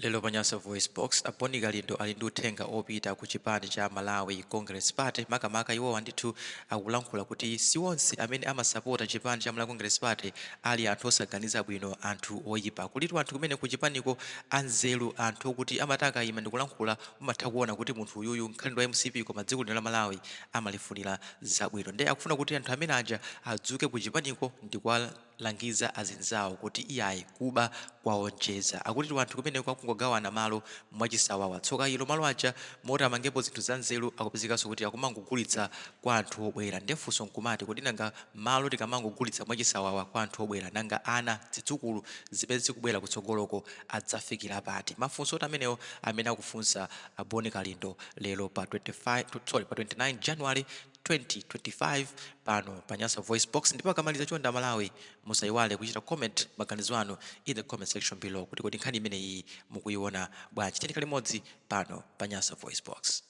Lero pa Nyasa VoiceBox, a Bon Kalindo ali ndi uthenga opita ku chipani cha Malawi Congress Party. Makamaka iwowa ndithu akulankhula kuti si onse amene amasapota chipani cha Malawi Congress Party ali anthu osaganiza bwino, anthu oyipa. Kulitu anthu kumene ku chipaniko anzeru, anthu okuti amati akayima ndikulankhula umatha kuona kuti munthu uyuyu ngakhale ndi wa mcp koma dziko lino la Malawi amalifunira zabwino. Nde akufuna kuti anthu amene aja adzuke ku chipaniko ndikuwalangiza azinzawo kuti iyayi, kuba kwaonjeza. Akutitu anthu kumeneko akungogawana malo mwachisawawa. Tsoka ilo, malo aja moti amangepo zinthu zanzeru akupezekanso kuti akumangogulitsa kwa anthu obwera. Nde funso nkumati, kodi nanga malo tikamangogulitsa mwachisawawa kwa anthu obwera, nanga ana, zidzukulu zimene zikubwera kutsogoloko adzafikira pati? Mafunsotu amenewo amene akufunsa a Bon Kalindo lero pa 25, sorry, pa 29 January 2025 pano pa Nyasa VoiceBox. Ndipo akamaliza, chonde Amalawi musaiwale kuchita comment maganizo anu in the comment section below kuti kodi nkhani imeneyi mukuiona bwanji. Tiyeni limodzi pano pa Nyasa VoiceBox.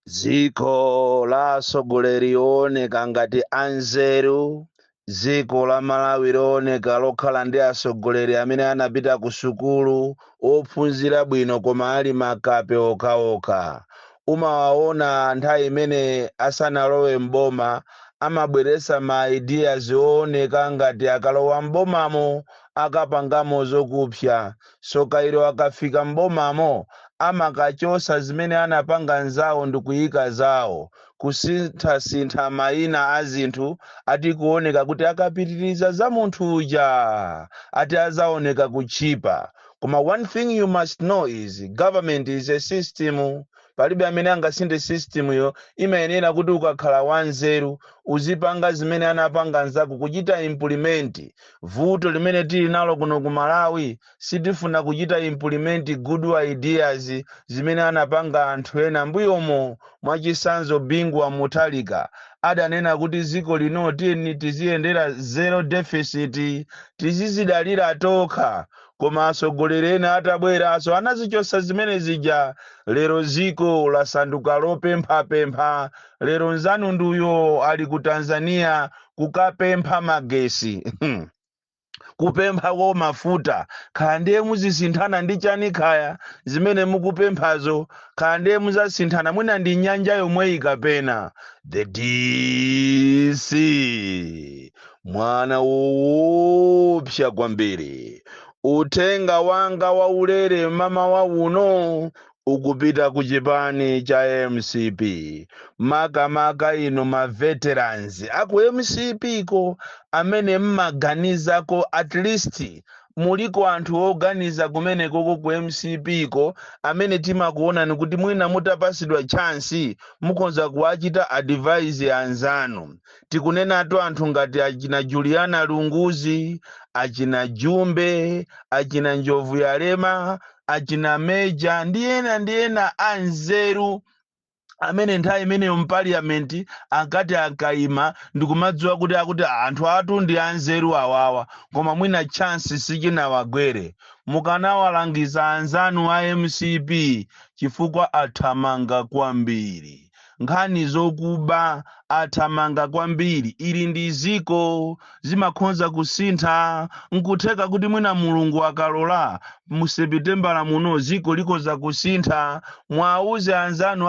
Dziko la atsogoleri ooneka ngati anzeru, dziko la Malawi looneka lokhala ndi atsogoleri amene anapita ku sukulu, ophunzira bwino, koma ali makape okhaokha. Umawaona nthawi imene asanalowe mboma amabweretsa ma ideas ooneka ngati akalowa mbomamo akapangamo zokupsa. Soka ilo, akafika mbomamo amakachosa zimene anapanga nzawo ndikuyika zawo, kusinthasintha mayina a zinthu, ati kuoneka kuti akapitiriza za munthu uja ati azaoneka kutchipa. Koma one thing you must know is government is a system. Palibe amene angasinthe system yo. Imayenera kuti ukakhala wanzeru uzipanga zimene anapanga anzako, kuchita implement. Vuto limene tili nalo kuno ku Malawi, sitifuna kuchita implement good ideas zimene anapanga anthu ena mbuyomo. Mwachisanzo, Bingu wa Mutharika adanena kuti dziko lino tiyeni tiziyendera zero deficit, tizizidalira tokha. Koma atsogoleri ena atabweranso anazichosa zimene zija. Lero dziko lasanduka lopemphapempha. Lero nzanu nduyo ali ku Tanzania kukapempha magesi, kupemphako mafuta. Kaya ndiye muzisinthana ndi chani, kaya zimene mukupemphazo, kaya ndiye muzasinthana mwina ndi nyanja yomweyi kapena. The DC, mwana woopsa kwambiri. Uthenga wanga waulere mamawa uno ukupita ku chipani cha MCP, makamaka ino ma veterans aku MCP ko amene mmaganizako. At least muliko anthu oganiza kumenekoko ku MCP ko amene timakuonani kuti mwina mutapasidwa chance mukonza kuwachita advise anzanu. Tikunenatu anthu ngati achina Juliana Lunguzi, achina Jumbe, achina Njovu Yalema, achina Meja ndi ena ndi ena anzeru amene nthawi imeneyo mpaliyamenti ankati akayima ndikumadziwa kuti akuti anthu atu ndi anzeru awawa, koma mwina chance sichinawagwere. Mukanawalangiza anzanu a MCP, chifukwa athamanga kwambiri nkhani zokuba, athamanga kwambiri. Ili ndi ziko, zimakhonza kusintha. Nkutheka kuti mwina Mulungu akalola mu Sepitembala muno ziko likoza kusintha. Mwauze anzanu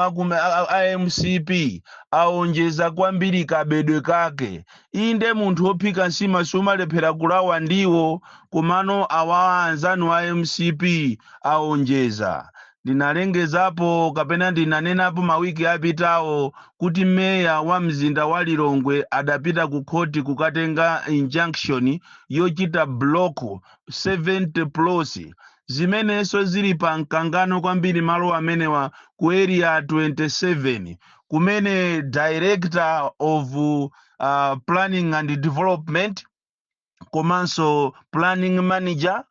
a MCP aonjeza kwambiri kabedwe kake. Inde, munthu wophika nsima sumalephera kulawa ndiwo, komano awawa anzanu a MCP aonjeza. Ndinalengezapo kapena ndinanenapo mawiki apitawo kuti meya wa mzinda wa Lilongwe adapita ku khoti kukatenga injunction yochita block 70 plots zimenenso zili pa mkangano kwambiri, malo amenewa ku Area 27, kumene director of planning and development komanso planning manager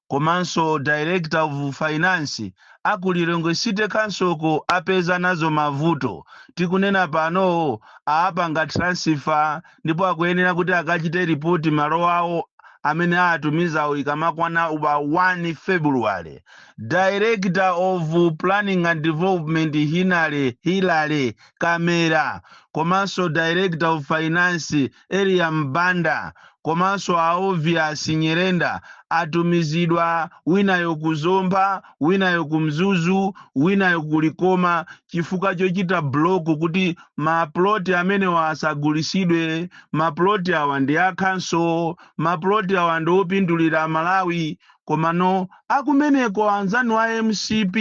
komanso director of finance aku Lilongwe City Council ko apeza nazo mavuto. Tikunena pano aapanga transfer ndipo akuyenera kuti akachite ripoti malo awo amene atumizawo ikamakwana pa 1 February. Director of planning and development Hinale Hilale Kamera komanso director of finance Elia Mbanda komanso director of komanso a Obvious Nyirenda atumizidwa, winayo kuzomba, winayo kumzuzu, winayo kulikoma, chifukwa chochita block kuti maploti amenewa asagulisidwe. Maploti awa ndi akhanso, maploti awa ndi opindulira Malawi. Komano akumeneko anzanu a MCP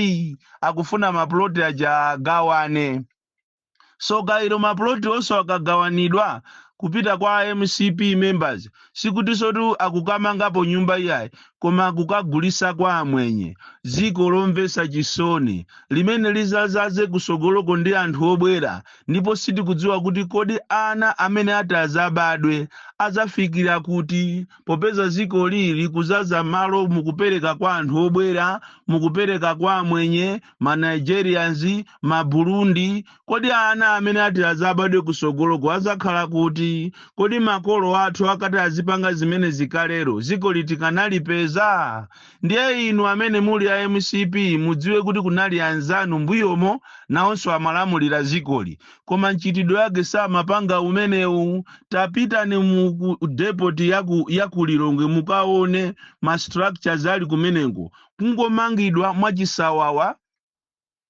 akufuna maploti aja agawane. So kairo maploti onse akagawanidwa kupita kwa MCP members, sikuti sotu akukamangapo nyumba iyayi, koma akukagulisa kwa amwenye. Dziko lomvetsa chisoni limene lizazaze kusogoloko ndi anthu obwera, ndipo sitikudziwa kuti kodi ana amene ati azabadwe azafikira kuti, popeza dziko lili kuzaza malo mukupereka kwa anthu obwera, mukupereka kwa amwenye, ma Nigerians, ma Burundi. Kodi ana amene ati azabadwe kusogoloko azakhala kuti? Kodi makolo athu akati azipanga zimene zikalero, dziko litikanalipeza? Ndiye inu amene muli a MCP, mudziwe kuti kunali anzanu mbuyomo, nawonso amalamulira dzikoli, koma mchitidwe yake samapanga umenewu. Tapitani mu depot yaku Lilongwe, mukaone ma structures ali kumeneko, kungomangidwa mwachisawawa,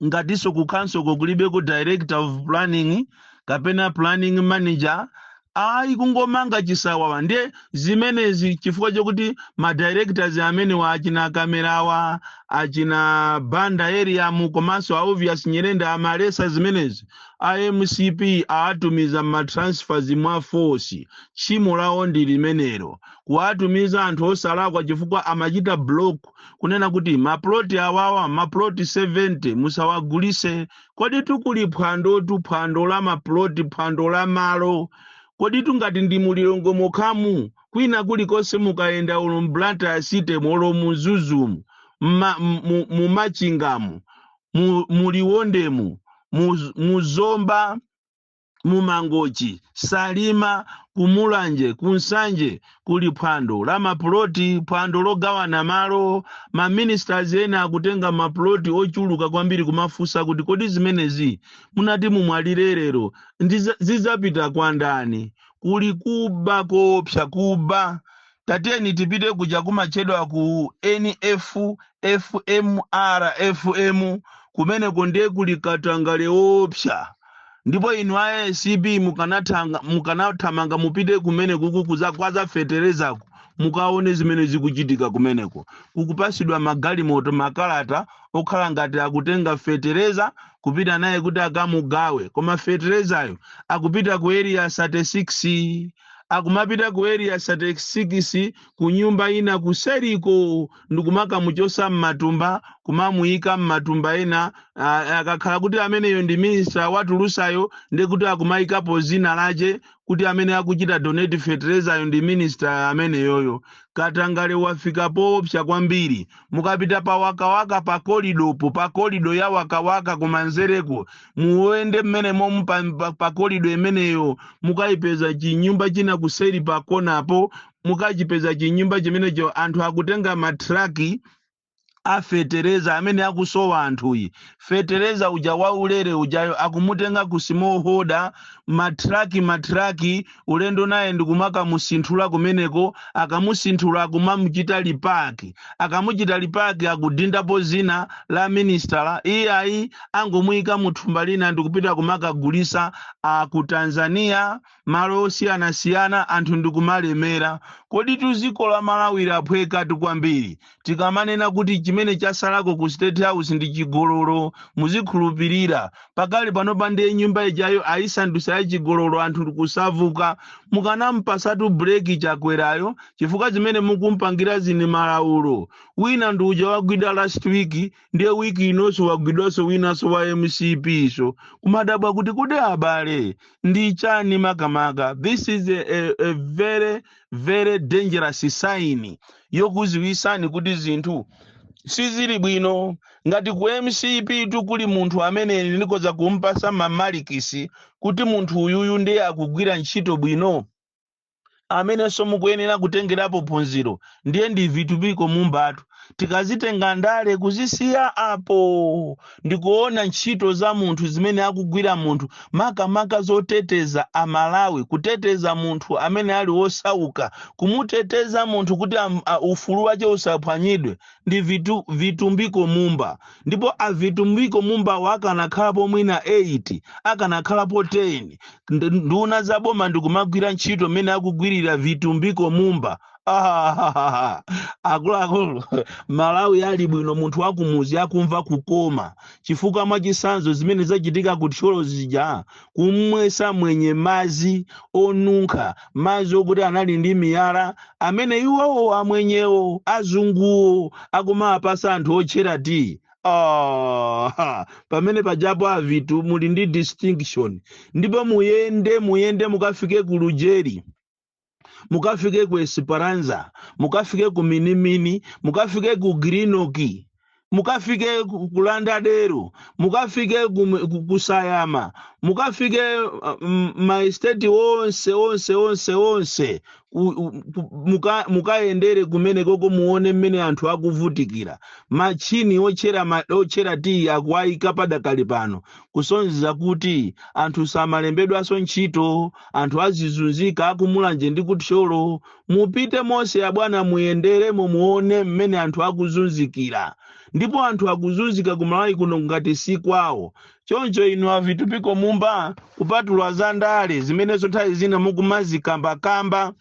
ngatinso ku council kulibeko director of planning kapena planning manager ayi, kungomanga chisawawa. Ndiye zimenezi chifukwa chokuti ma directors amenewa, achina Kamerawa, achina Banda area, komanso a Obvious Nyirenda amalesa zimenezi, a MCP aatumiza ma transfers mwa force. Tchimo lawo ndi limenelo, kuwatumiza anthu osalakwa, chifukwa amachita block kunena kuti maploti awawa, maploti 70, musawagulise. Kodi tukuli phwando tu, phwando la maploti, phwando la malo. Kodi tungati ndi mulilongwe mokhamu? Kwina kulikonse mukayenda, ulo m'Blantyre City, molo muzuzumu, mumachingamu, muliwondemu, muzomba, mumangochi, Salima, kumulanje, kunsanje, kuli phwando la mapuloti, phwando logawana malo. Maministers ena akutenga mapuloti ochuluka kwambiri, kumafunsa kuti kodi zimenezi munati mumwalire lero, zidzapita kwa ndani? Kuli kuba koopsa, kuba. Tatiyeni tipite kuja kumachedwa ku NF FMR FM, kumeneko ndiye kuli katangale woopsa. Ndipo inu a ACB mukanathamanga mupite kumene kuku kwaza feterezako, mukaone zimene zikuchitika kumeneko. Kukupasidwa magalimoto makalata okhala ngati akutenga fetereza kupita naye kuti akamugawe, koma feterezayo akupita ku Area 36, akumapita ku Area 36 ku nyumba ina kuseriko, ndikumakamuchosa mmatumba, kumamuyika mmatumba ena. Akakhala kuti ameneyo ndi minister watulusayo, ndikuti akumayikapo zina lache kuti amene akuchita donate fertilizer ndi minister ameneyoyo. Katangale wafika poopsa kwambiri. Mukapita pa Wakawaka, pa kolidopo, pa corridor ya Wakawaka kumanzereko, muwende mmene momu pa corridor imeneyo, mukayipeza chinyumba china kuseri pa konapo, mukachipeza chinyumba chimenecho. Anthu akutenga matraki afetereza amene akusowa anthuyi, fetereza uja waulere ujayo, akumutenga ku smallholder, matraki matraki, ulendo naye ndikumakamusinthula kumeneko. Akamusinthula, akumamuchita repack. Akamuchita repack, akudindapo zina la ministala. Iyayi, angomuyika muthumba lina ndikupita kumakagulisa ku Tanzania, malo osiyanasiyana, anthu ndikumalemera. Kodi tuziko la Malawi laphwekatu kwambiri. Tikamanena kuti chimene chasalako ku State House ndi chigololo, muzikhulupirira. Pakali panopa ndiye nyumba ijayo ayisandusa ya chigololo, anthu ndikusavuka. Mukanampasatu break Chakwerayo, chifukwa zimene mukumpangira zini malaulo. Wina ndi uja wagwidwa last week, ndiye wiki inonso wagwidwanso winanso wa MCP. So kumadabwa kuti kodi abale ndi chani makamaka? This is a very very dangerous sign yokuziwisani kuti zinthu sizili bwino. Ngati ku MCP tukuli munthu amene ndikoza kumpasa mamalikisi kuti munthu uyuyu ndiye akugwira ntchito bwino, Amenenso mukuyenera kutengerapo phunziro ndiye ndi Vitumbiko Mumbatu. Tikazitenga ndale kuzisiya apo, ndikuona ntchito za munthu zimene akugwira munthu, makamaka zoteteza Amalawi, kuteteza munthu amene ali wosauka, kumuteteza munthu kuti ufulu wake usaphwanyidwe, ndi Vitumbiko Mumba. Ndipo a Vitumbiko Mumba akanakhalapo mwina 8, akanakhalapo 10 nduna za boma ndikumagwira ntchito mmene akugwirira Vitumbiko Mumba, ah, akuluakulu, Malawi ali bwino. Munthu wakumuzi akumva kukoma, chifukwa mwachisanzo zimene zachitika ku Thyolo zija, kumwesa mwenye mazi onunkha, mazi okuti anali ndi miyala, amene iwowo amwenyewo, azunguwo, akumapasa anthu otchera tii. Ah, pamene pajapo avitu muli ndi distinction. Ndipo muyende, muyende mukafike ku Lujeri, mukafike ku Esperanza, mukafike ku Minimini, mukafike ku Greenock, mukafike ku Lauderdale, mukafike ku Sayama, mukafike ma estate onse onse onse onse, mukayendere kumene koko, muone mmene anthu akuvutikira. Machini otchera tiyi akuayika padakali pano, kusonyeza kuti anthu samalembedwanso ntchito, anthu azizunzika akuMulanje ndi kuThyolo. Mupite monse abwana, muyenderemo, muone mmene anthu akuzunzikira. Ndipo anthu akuzunzika kuMalawi kuno ngati si kwawo. Choncho inu aVitumbiko Mumba, kupatula za ndale zimenezo nthawi zina mukumazikambakamba,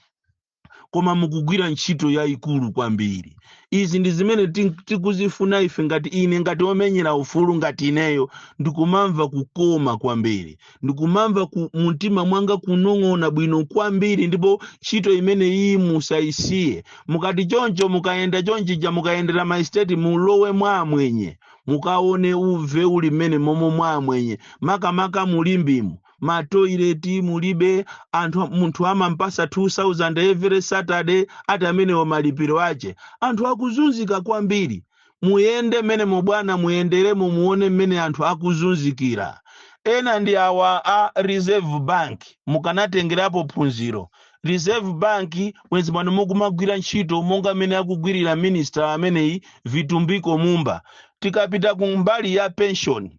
koma mukugwira ntchito yayikulu kwambiri. Izi ndi zimene tikuzifuna ife. Ngati ine, ngati omenyera ufulu, ngati ineyo, ndikumamva kukoma kwambiri, ndikumamva mumtima mwanga kunong'ona bwino kwambiri. Ndipo ntchito imene iyi musayisiye. Mukati choncho, mukayenda chonchija, mukayendera ma estate, mulowe mwa amwenye, mukaone uve uli mmene momwe mwa amwenye, makamaka muLimbimu, ma toilet mulibe. Anthu, munthu amampasa 2000 every Saturday, ati amenewo malipiro ache. Anthu akuzunzika kwambiri. Muyende mmene mubwana, muyenderemo, muone mmene anthu akuzunzikira. Ena ndi awa a Reserve Bank, mukanatengerapo phunziro. Reserve Bank, mwezi pano mukumagwira ntchito monga mmene akugwirira minister ameneyi Vitumbiko Mumba. Tikapita ku mbali ya pension,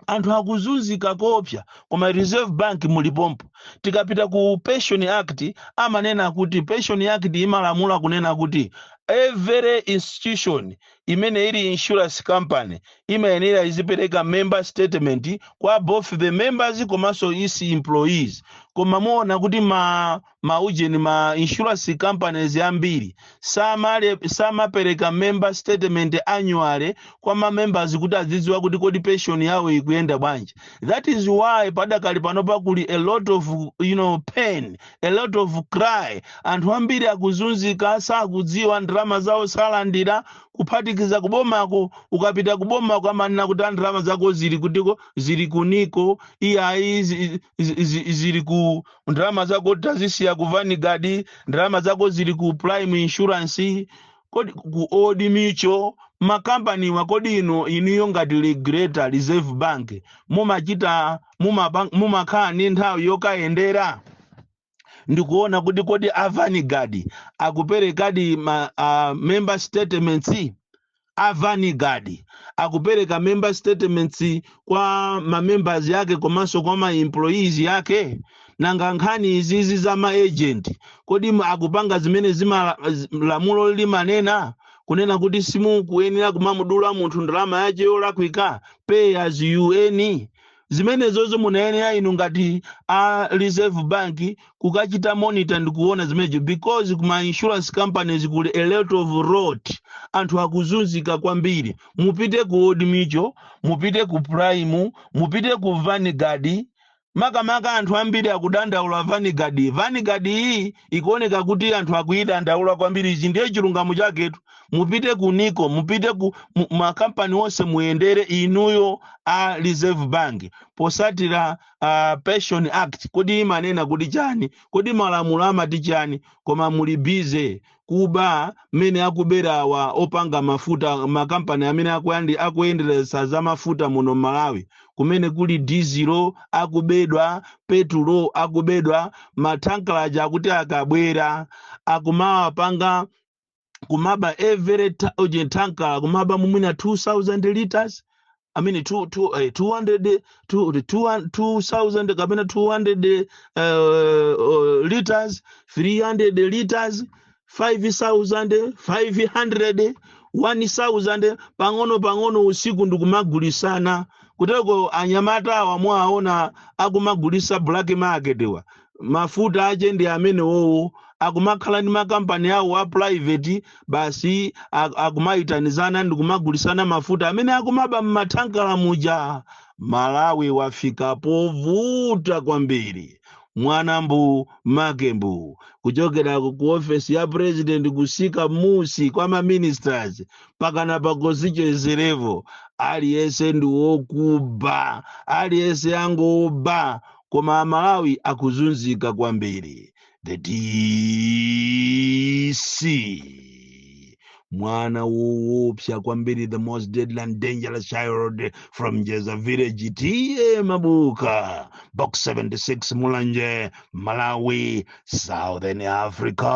anthu akuzunzika kopsa, koma Reserve Bank mulipompo. Tikapita ku Pension Act, amanena kuti Pension Act imalamula kunena kuti every institution imene ili insurance company imayenera izipereka member statement kwa both the members komanso its employees. Koma muona kuti ma maujeni, ma insurance companies ambiri samapereka member statement annually kwa ma members kuti azidziwa kuti kodi pension yawo ikuyenda bwanji. That is why padakali panopa kuli a lot of pain, a lot of cry. Anthu ambiri akuzunzika, sakudziwa, ndalama zawo salandira, kuphatikiza kubomako. Ukapita kubomako amanena kuti ndalama zako zili kutiko, zili kuniko, iyayi, zili ku, ndalama zako tazisiya ku Vanguard, ndalama zako zili ku Prime Insurance, kodi ku Old Mutual, makampaniwa. Kodi inu, inuyo ngati regulator, Reserve Bank, mumachita mumakhala ndi nthawi yokayendera ndikuona kuti kodi a Vanguard akuperekadi ma member statements? A Vanguard akupereka member statements kwa ma members yake komanso kwa ma employees yake? Nanga nkhani izizi za ma agent, kodi akupanga zimene zima lamulo limanena kunena kuti simukuyenera kumamudula munthu ndalama yace yolakwika, pay as you earn? Zimenezozo munayenera inu ngati a Reserve Bank kukachita monitor ndikuona zimenezo, because kuma insurance companies kuli a lot of rot, anthu akuzunzika kwambiri. Mupite ku Old Mutual, mupite ku Prime, mupite ku Vanguard. Makamaka anthu ambiri akudandaula Vanguard. Vanguard iyi ikuoneka kuti anthu akuyidandaula kwambiri. Ichi ndiye chilungamo chaketu. Mupite ku Nico, mupite ku makampani onse, muyendere inuyo a Reserve Bank posatira Pension Act. Kodi imanena kuti chani? Kodi malamulo amati chani? Koma muli busy Kuba mmene akubera awa opanga mafuta, makampani amene akuyenderesa za mafuta muno Malawi, kumene kuli dizilo akubedwa, petulo akubedwa, mathankalaja akuti akabwera akumawapanga kumaba every uje tankala, kumaba mumwina 2000 liters, I mean, 200, 2000 kapena 200 liters, 300 liters, 5000, 500, 1000, pang'ono pang'ono usiku ndikumagulisana kuteko. Anyamata awa mwaona akumagulisa black market wa mafuta ache ndi amene wowo akumakhala ndi makampani awo a private basi, akumayitanizana ndikumagulisana mafuta amene akumaba mmathankala muja. Malawi wafika povuta kwambiri. Mwanambu makembu, kuchokera ku ofesi ya president kusika musi kwa maministers pakana pa constituency level, aliyense ndi wokuba, aliyense angoba, koma Amalawi akuzunzika kwambiri. The DC, mwana woopsa kwambiri, the most deadly and dangerous child from Jeza village, T/A Mabuka, Box 76, Mulanje, Malawi, Southern Africa.